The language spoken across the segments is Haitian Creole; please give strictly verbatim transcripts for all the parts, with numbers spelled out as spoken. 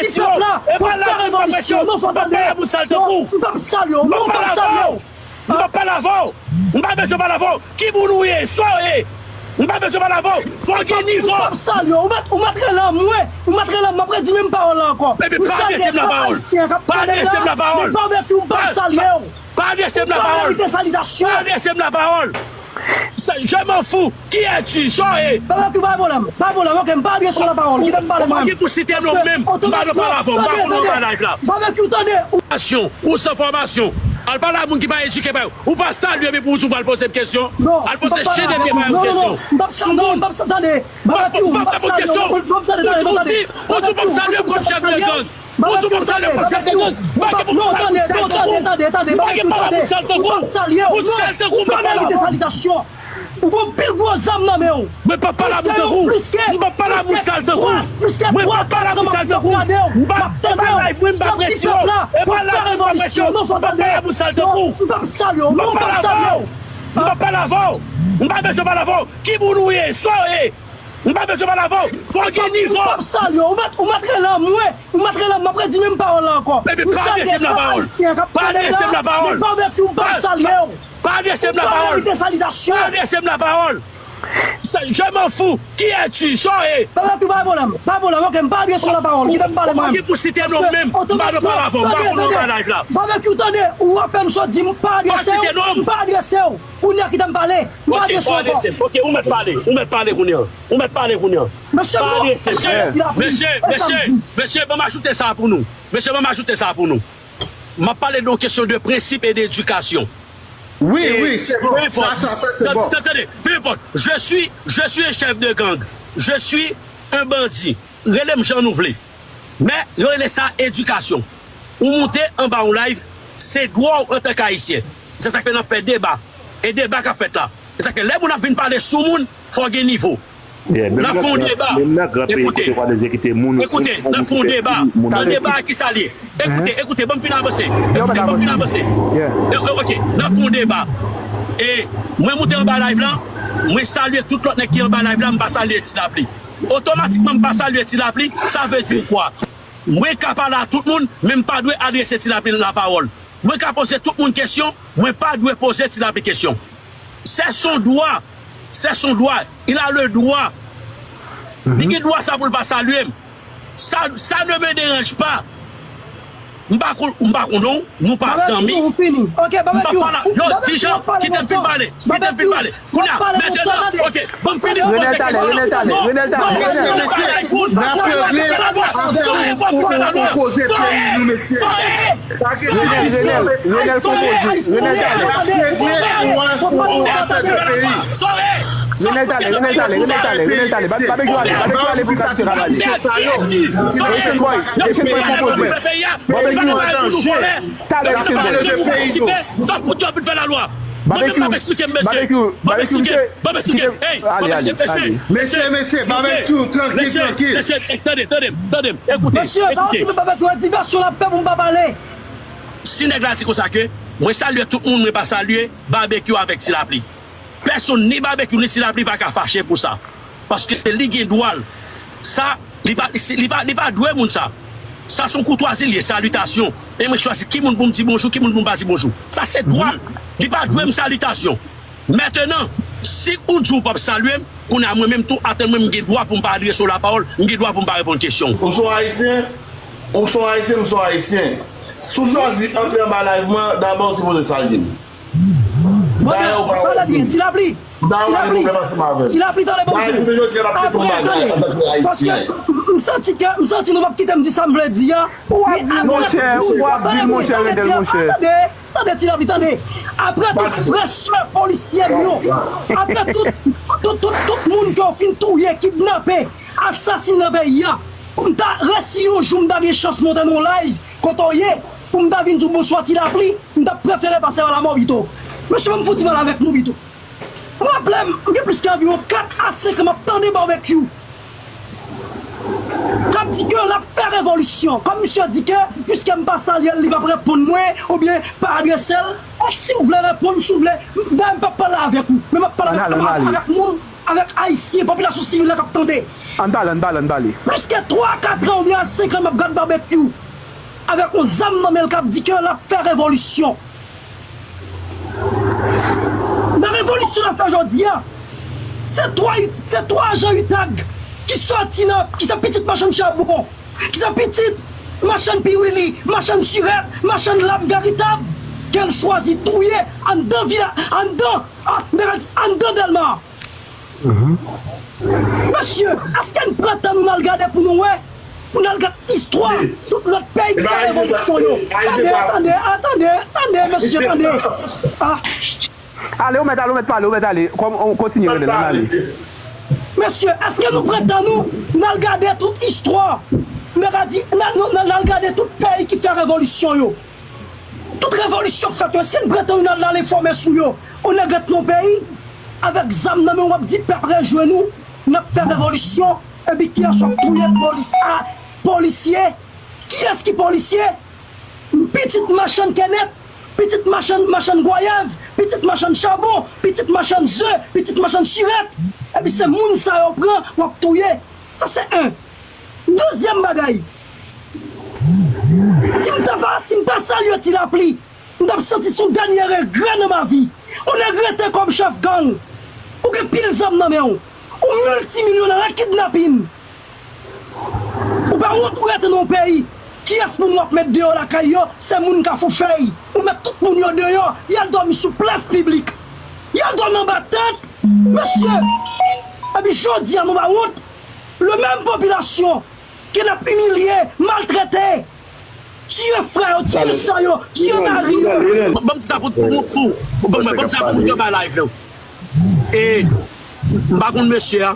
Ti pèp la, e pa la moun m ap rete yo. Non, fò tande. M p ap pale a moun sal tankou. Non, m p ap salye w. Non, m p ap salye w. M p ap pale avè w. M pa bezwen pale avè w. Ki moun ou ye? Sa w ye? M pa bezwen pale avè w. Fò w gen nivo. M p ap salye w. Ou mèt, ou mèt rele mwen. Ou mèt rele m. M ap redi menm pawòl la ankò. Epi pa adrese m lapawòl. Pa adrese m lapawòl. Men Babekyou, m p ap salye w. Pa adrese m lapawòl. Ou pa merite salitasyon. Pa adrese m lapawòl. Sa, je m'en fous. Qui es-tu? Sa w ye? Babekyou, pa pwoblèm. Pa pwoblèm. Ok, m pa adrese w lapawòl. Kite m pale mwen. Ou pa gen pou site non m menm. M pa nan pale avè w. M pa konn nan bagay la. Babekyou, tande. Fòmasyon. Ou san fòmasyon. Al pale a moun ki pa edike, pa yo. Ou pa salye m epi w di w pral poze m kesyon. Al poze chen de pye pa yo kesyon. Soumoun. M p ap salye w. Ou di w p ap salye m kòm chèf de gang. Ou di w p ap salye m kòm chèf de gang. M pa gen pou m salye w kòm chèf de gang. M pa gen pou m pale a moun sal tankou w. M pa gen pou m pale a moun sal tankou w. Moun sal tankou w m p ap pale avè w. Ou gon pil gwo zam nan men w. Mwen p ap pale a moun tankou w. M p ap pale a moun sal tankou w. Mwen p ap pale a moun sal tankou w. M pa, e pa live mwen m p ap retire w. E pa live mwen m p ap retire w. M p ap pale a moun sal tankou w. M p ap salye w. M p ap pale avè w. M p ap pale avè w. M pa bezwen pale avè w. Ki moun ou ye? Sa w ye? M pa bezwen pale avè w. Fò w gen nivo. M p ap salye w. Ou mèt, ou mèt rele mwen. Ou mèt rele m. M ap redi menm pawòl la ankò. Epi pa adrese m lapawòl. Pa adrese m lapawòl. Men Babekyou, m p ap salye w. Pa adrese m lapawòl. Ou pa merite salitasyon. Pa adrese m lapawòl. Sa, je m'en fous. Qui es-tu? Sa w ye? Babekyou, pa pwoblèm. Pa pwoblèm. Ok, m pa adrese w lapawòl. Kite m pale mwen. Ou pa gen pou site non m menm. M pa nan pale avè w. M pa konn nan bagay la. Babekyou, tande. Ou apèn sot di m pa adrese w. M pa adrese w. Kounye a kite m pale. M pa adrese w ankò. Ok, ou mèt pale. Ou mèt pale kounye a. Ou mèt pale kounye a. Mesye, mesye, mesye, mesye, ban m ajoute sa pou nou. Mesye, ban m ajoute sa pou nou. M ap pale de yon kesyon de prensip e d'edikasyon. Wi, wi, se bon. Sa, sa, sa, se bon. Tande, peu importe. Je suis, je suis un chef de gang. Je suis un bandit. Rele m jan nou vle. Men, yo rele sa edikasyon. Ou moute anba yon live, se dwa w antanke Ayisyen. Se sa k fè n ap fè deba. E deba k ap fèt la. Se sa k fè lè moun ap vin pale sou moun, fò w gen nivo. N ap fè yon deba. Ekoute, ekoute, n ap fè yon deba. Nan deba a, kisa l ye? Ekoute, ekoute, ban m fin avanse. Ekoute, ban m fin avanse. Ok, n ap fè yon deba. E mwen moute anba live lan, mwen salye tout lòt nèg ki anba live la, m pa salye Ti Lapli. Otomatikman, m pa salye Ti Lapli, sa vle di kwa? Mwen ka pale a tout moun, men m pa dwe adrese Ti Lapli lapawòl. Mwen ka poze tout moun kesyon, mwen pa dwe poze Ti Lapli kesyon. C'est son droit. C'est son droit. Il a le droit. Li gen dwa sa pou l pa salye m. Ça, ça ne me dérange pas. M pa kon, m pa konn ou, nou pa zanmi. Babekyou, ou fini. Ok, Babekyou. M pa pale. Yo, Dijan, kite m fin pale. Kite m fin pale. Kounye a, mentnan, ok, ban m fini pou poze kesyon. Renel, tande, Renel, tande, Renel, tande. Mesye, mesye, n ap regle afè pou, pou, pou koze peyi nou, mesye. Pa gen diskisyon, mesye. Renel, Renel, konpoze. Renel, tande. N ap regle yon afè de peyi. Renel, tande, Renel, tande, Renel, tande, Renel, tande. Babekyou ale, Babekyou ale pou Kapitèn Avali. Echann Boy, Echann Boy, konpoze. Babekyou an danje. Talè, Echann Boy. Sa fout yo ap vin fè lalwa. Mwen menm m ap eksplike m, mesye. M ap eksplike, m ap eksplike. Hey, ale, ale, ale. Mesye, mesye, Babekyou, trankil, trankil. Mesye, tande, tande, tande m, ekoute, mesye, pa okipe Babekyou, e divèsyon l ap fè pou m pa pale. Si nèg la di konsa ke, mwen salye tout moun, mwen pa salye Babekyou avèk Ti Lapli. Pèsonn, ni Babekyou, ni Ti Lapli pa ka fache pou sa. Paske li gen dwa l. Sa, li pa, li, li pa, li pa dwe moun sa. Sa se yon koutwazi l ye, salitasyon. E mwen chwazi ki moun pou m di bonjou, ki moun pou m pa di bonjou. Sa se dwa l. Li pa dwe m salitasyon. Mentnan, si ou di w p ap salye m, kounye a mwen menm tou, atann mwen, m gen dwa pou m pa adrese w lapawòl, m gen dwa pou m pa reponn kesyon w. Ou se yon Ayisyen? Ou se yon Ayisyen, m se yon Ayisyen. Si w chwazi antre anba live mwen, dabò w sipoze salye m. Dayè, ou pa wè byen. Ti Lapli, Ti Lapli, Ti Lapli, tande, bon Dye. Apre, tande. Paske m, m santi ke, m santi nou p ap kite m di sa m vle di a. Ou ap di, monchè, ou ap di, monchè, Rendel, monchè. Tande, tande, Ti Lapli, tande. Apre tout frè sè polisye m yo, apre tout, tout, tout, tout moun ke w fin touye, kidnape, asasinen nan peyi a, pou m ta resi yon jou m ta gen chans monte nan yon live kote w ye, pou m ta vin di w bonswa Ti Lapli, m ta prefere pase pa lamò pito. Mesye, ban m fouti pale avèk nou pito. M raple m, m gen plis ke anviwon kat a senk an m ap tande Babekyou k ap di ke l ap fè revolisyon. Kòm misye di ke, piske m pa salye l, li p ap reponn mwen, oubyen pa adrese l. E si w vle reponn, si w vle, dayè m p ap pale avèk ou, men m ap pale avèk, avèk moun, avèk Ayisyen, popilasyon sivil la k ap tande. Ann pale, ann pale, ann pale. Plis ke twa, kat an oubyen senk an m ap gad Babekyou avèk yon zam nan men l k ap di ke l ap fè revolisyon. Nan revolisyon n ap fè jodi a, se twa, se twa ajan UTAG ki sòti nan, ki se pitit machann chabon, ki se pitit machann piwili, machann sirèt, machann lam veritab, ke l chwazi touye anndan vila, anndan, ah, m ta ka di anndan Dèlma. Mesye, èske n pran tan nou n al gade pou nou wè? Pou n al gade istwa tout lòt peyi ki fè revolisyon yo? Tande, tande, ah, tande, tande, mesye, tande. Ah. Ale, ou mèt ale, ou mèt pale, ou mèt ale. Kòm, on kontinye, Renel, ann ale. Mesye, èske nou pran tan nou n al gade tout istwa? N a di, n al, n al, n al gade tout peyi ki fè revolisyon yo. Tout revolisyon fèt yo, èske n pran tan nou n al, n al enfòme sou yo? Ou nèg ret nan peyi, avèk zam nan men w ap di pèp rejwenn ou, n ap fè revolisyon, epi kiyès w ap touye polis, a, polisye? Kiyès ki polisye? Pitit machann kenèp, pitit machann, machann gwayav, pitit machann chabon, pitit machann ze, pitit machann sirèt. Epi se moun sa yo pran, w ap touye. Sa se en. Dezyèm bagay, si m ta pa, si m ta salye Ti Lapli, m t ap santi se yon dènye regrè nan ma vi. Ou nèg rete kòm chèf gang. Ou gen pil zam nan men w. Ou miltimilyonè nan kidnapin. Ou pa wont ou rete nan yon peyi. Kiyès moun w ap met deyò lakay yo? Se moun Kafou Fèy. Ou met tout moun yo deyò. Y al dòmi sou plas piblik. Y al dòmi anba tant. Mesye, epi jodi a nou pa wont. Le menm popilasyon ke n ap imilye, maltrete, tiye frè yo, tiye sè yo, tiye mari yo. Ban m di sa pou, pou, pou, pou, ban m di sa pou moun ki anba live la. E, m pa konn mesye a.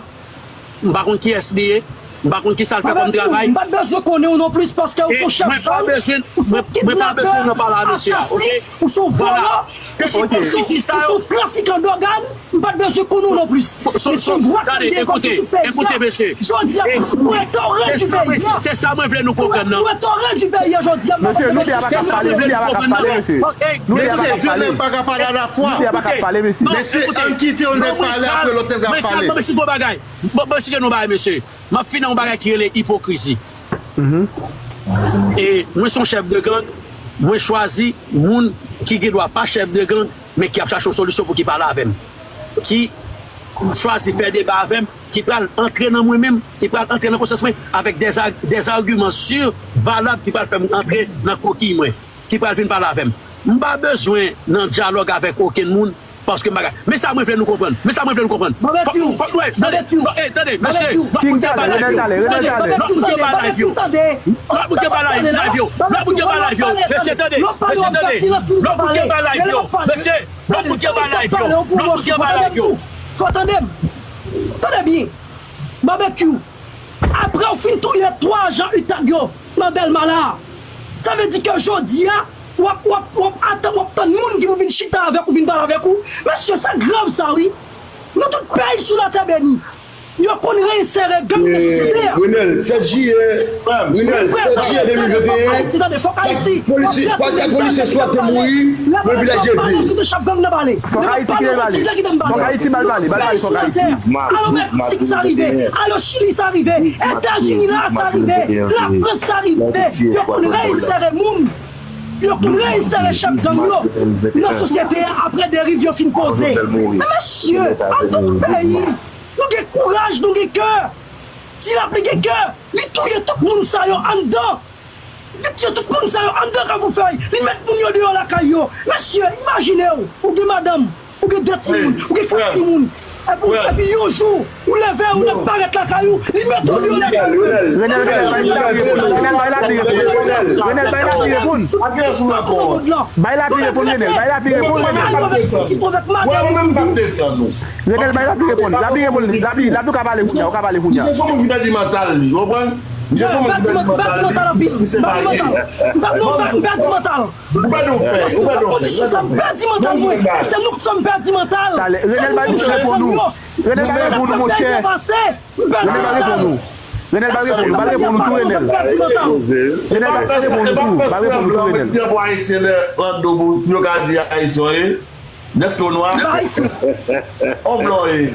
M pa konn kiyès li ye. M pa konn kisa l fè kòm travay. M pa t bezwen konnen w non plis paske ou se yon chèf gang, ou se yon kidnapè, ou se yon asasen, ou se yon vòlò, ou se yon, ou se yon trafikan dògàn. M pa t bezwen konnen w non plis. Mesye, dwa k ap gen kòm pitit peyi a. Jodi a, pou etore di peyi a. Se sa mwen vle nou konprann nan. Pou etore di peyi a jodi a, m pa t bezwen konnen w non plis. Mesye, nou te a pa ka pale, mesye. Nou te a pa ka pale, mesye. Mesye, ann kite yon nèg pale, apre lòt nèg ka pale. Bon, bon, si gen nou bagay, mesye. M ap fini ak yon bagay ki rele ipokrizi. E mwen se yon chèf de gang, mwen chwazi moun ki gen dwa pa chèf de gang, men ki ap chache yon solisyon pou ki pale avè m. Ki chwazi fè deba avè m, ki pral antre nan mwen menm, ki pral antre nan konsyans mwen avèk dè, dè agiman si, valab ki pral fè m antre nan kokiy mwen, ki pral vin pale avè m. M pa bezwen nan dyalòg avèk okenn moun, paske m pa ka. Men sa mwen vle nou konprann. Men sa mwen vle nou konprann. Fòk nou, fòk nou, tande, fòk, eh, tande, mesye, lòt moun ki anba live yo, tande, lòt moun ki anba live yo, lòt moun ki anba live, live yo, lòt moun ki anba live yo, mesye, tande, mesye, tande, lòt moun ki anba live yo, mesye, lòt moun ki anba live yo, lòt moun ki anba live yo. Fò tande m. Tande byen. Babekyou, apre w fin touye twa ajan UTAG yo nan Dèlma la, sa vle di ke jodi a, w ap, w ap, w ap atann, w ap tann moun ki pou vin chita avèk ou, vin pale avèk ou. Mesye, sa grav sa, wi. Nan tout peyi sou latè beni, yo konn reinsere gang nan sosyete a. Renel, sèt jiyè, Renel, sèt jiyè de mil venteyen, kat polisye, kat polisye swa te mouri nan Vilaj Dye Vin. Fòk Ayiti kite l pale. Fòk Ayiti ba l pale. Ba l pale, fòk Ayiti. Al o Meksik sa rive, al o Chili sa rive, Etazini la sa rive, Lafrans sa rive. Yo konn reinsere moun. Yo konn reinsere chèf gang yo nan sosyete a apre deriv yo fin poze. Men mesye, antanke peyi, nou gen kouraj, nou gen kè. Ti Lapli gen kè, li touye tout moun sa yo anndan. Li touye tout moun sa yo anndan Kafou Fèy. Li met moun yo deyò lakay yo. Mesye, imajine w, ou gen madanm, ou gen de timoun, ou gen kat timoun. Epi, epi yon jou, ou leve, ou nèk parèt lakay ou, li mete w deyò lakay ou. Renel, bay Lapli reponn. Renel, bay Lapli reponn. Renel, bay Lapli reponn. Bay Lapli reponn, Renel, bay Lapli reponn, Renel. Renel, bay Lapli reponn. Lapli reponn. Lapli, Lapli ka pale kounya, ou ka pale kounya. Misye se yon moun ki pèdi mantal li, ou konprann? Misye se yon moun ki pèdi mantal li. Misye pa gen. M pèdi mantal. Ou pèdi mantal. Ou pèdi mantal. Kondisyon sa m pèdi mantal mwen. E se nou k fè m pèdi mantal. Renel, bay Renel reponn nou. Renel, bay reponn nou, monchè. M pèdi mantal. Renel, bay reponn nou. Renel, bay reponn nou. Bay reponn nou tou, Renel. Renel, bay reponn nou tou. Bay reponn nou tou, Renel. Pran pou Ayisyen lè Lando pou yo ka di Ayisyen ye. Dèske w nwa? M pa ayisyen. On blan w ye.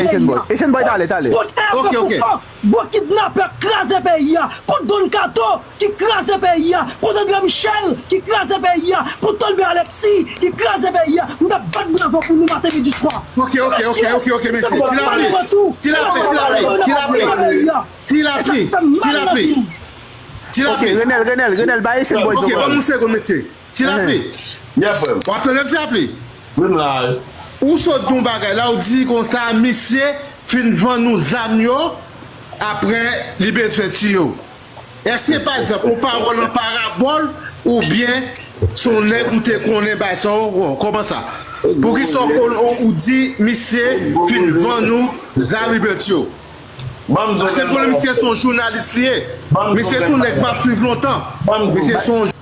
Echann Boy. Echann Boy, talè, talè. Kont Hervé Kokan, gwo kidnapè k kraze peyi a. Kont Don Kato ki kraze peyi a. Kont André Michel ki kraze peyi a. Kont Tolbert Alexis ki kraze peyi a. M t ap bat bravo pou nou maten, midi, swa. Ok, ok, ok, ok, ok, mesye. Ti lapli, ti lapli, ti lapli, ti lapli. Ti lapli, ti lapli. Ti lapli. Ok, Renel, Renel, Renel, bay Echann Boy. Ok, ban m yon segonn, mesye. Ti lapli. Yes, frè m. W ap tande m, Ti lapli? Wi, m la, wi. Ou sot di yon bagay la, ou di konsa, misye fin vann nou zam yo, apre li bezwen tiye w. Èske, pa egzanp, yon pawòl an parabòl, oubyen se yon nèg ou te konnen bay sa, ou, ou, kòman sa? Poukisa ou, ou, ou di misye fin vann nou zam, li bezwen tiye w? Paske pou misye se yon jounalis li ye. Misye se yon nèg m ap swiv lontan. Misye se yon